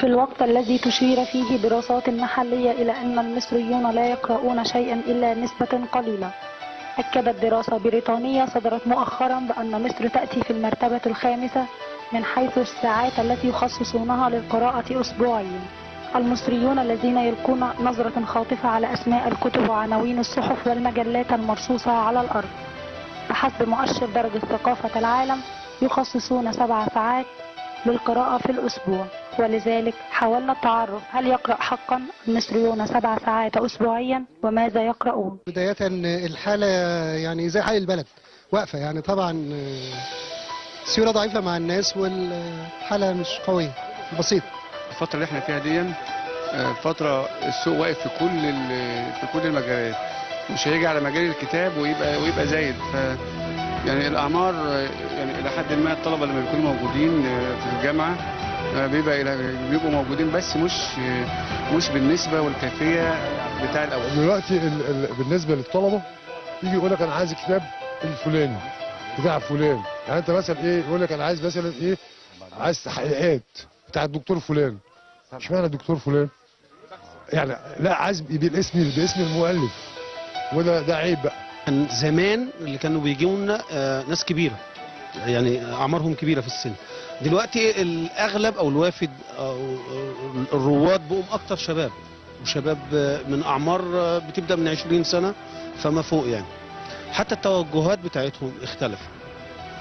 في الوقت الذي تشير فيه دراسات محلية إلى أن المصريون لا يقرؤون شيئا إلا نسبة قليلة، أكدت دراسة بريطانية صدرت مؤخرا بأن مصر تأتي في المرتبة الخامسة من حيث الساعات التي يخصصونها للقراءة أسبوعيا. المصريون الذين يلقون نظرة خاطفة على أسماء الكتب وعناوين الصحف والمجلات المرصوصة على الأرض بحسب مؤشر درجة ثقافة العالم يخصصون 7 ساعات للقراءة في الأسبوع، ولذلك حاولنا التعرف هل يقرأ حقا المصريون 7 ساعات أسبوعيا وماذا يقرؤون. بداية الحالة يعني زي حال البلد واقفة، يعني طبعا السيولة ضعيفة مع الناس والحالة مش قوية بسيطة. الفترة اللي احنا فيها دي فترة السوق واقف في كل المجالات، مش هيجي على مجال الكتاب ويبقى زايد. يعني الأعمار يعني إلى حد ما الطلبة لما بيكونوا موجودين في الجامعة بيبقوا موجودين، بس مش بالنسبة والكيفية بتاع الأول. دلوقتي بالنسبة للطلبة يجي يقول لك أنا عايز الكتاب الفلاني بتاع فلان، يعني أنت مثلا إيه، يقول لك أنا عايز مثلا إيه، عايز تحقيقات بتاع الدكتور فلان. اشمعنى الدكتور فلان؟ يعني لا، عايز باسم المؤلف، وده عيب بقى. كان زمان اللي كانوا بيجوا لنا ناس كبيرة، يعني أعمارهم كبيرة في السن. دلوقتي الأغلب أو الوافد أو الرواد بقوا أكتر شباب، وشباب من أعمار بتبدأ من 20 سنة فما فوق. يعني حتى التوجهات بتاعتهم اختلفت،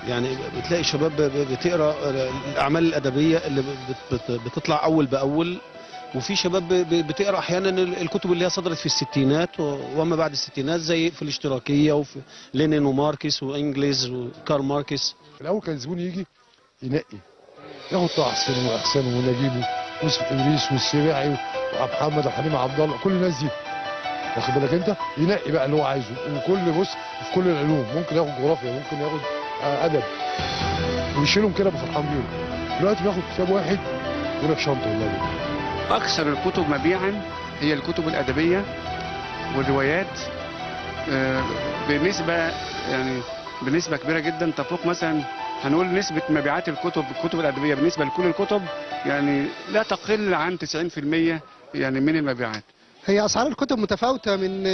يعني بتلاقي شباب بتقرأ الأعمال الأدبية اللي بتطلع أول بأول، وفي شباب بتقرأ أحيانا الكتب اللي هي صدرت في الستينات وما بعد الستينات، زي في الاشتراكية وفي لينين وماركس وإنجلز وكارل ماركس. الأول كان الزبون يجي ينقي، ياخد طه حسين وإحسان ونجيب ويوسف إدريس والسباعي ومحمد وحليم عبد الله، كل الناس دي واخد بالك أنت، ينقي بقى اللي هو عايزه. وكل بص في كل العلوم، ممكن ياخد جغرافيا، ممكن ياخد أدب، ويشيلهم كده بفرحان بيهم. دلوقتي بياخد كتاب واحد يقول لك شنطة والله. أكثر الكتب مبيعا هي الكتب الأدبية والروايات، بنسبة يعني بنسبة كبيرة جدا تفوق مثلا هنقول نسبة مبيعات الكتب الأدبية بالنسبة لكل الكتب يعني لا تقل عن 90% يعني من المبيعات. هي أسعار الكتب متفاوتة من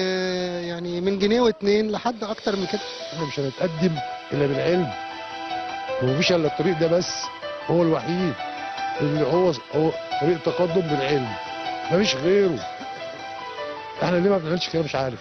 يعني من جنيه واتنين لحد أكتر من كده. احنا مش هنتقدم إلا بالعلم، ومفيش إلا الطريق ده بس، هو الوحيد اللي هو طريق التقدم بالعلم، مفيش غيره. احنا ليه ما بنعملش كده مش عارف.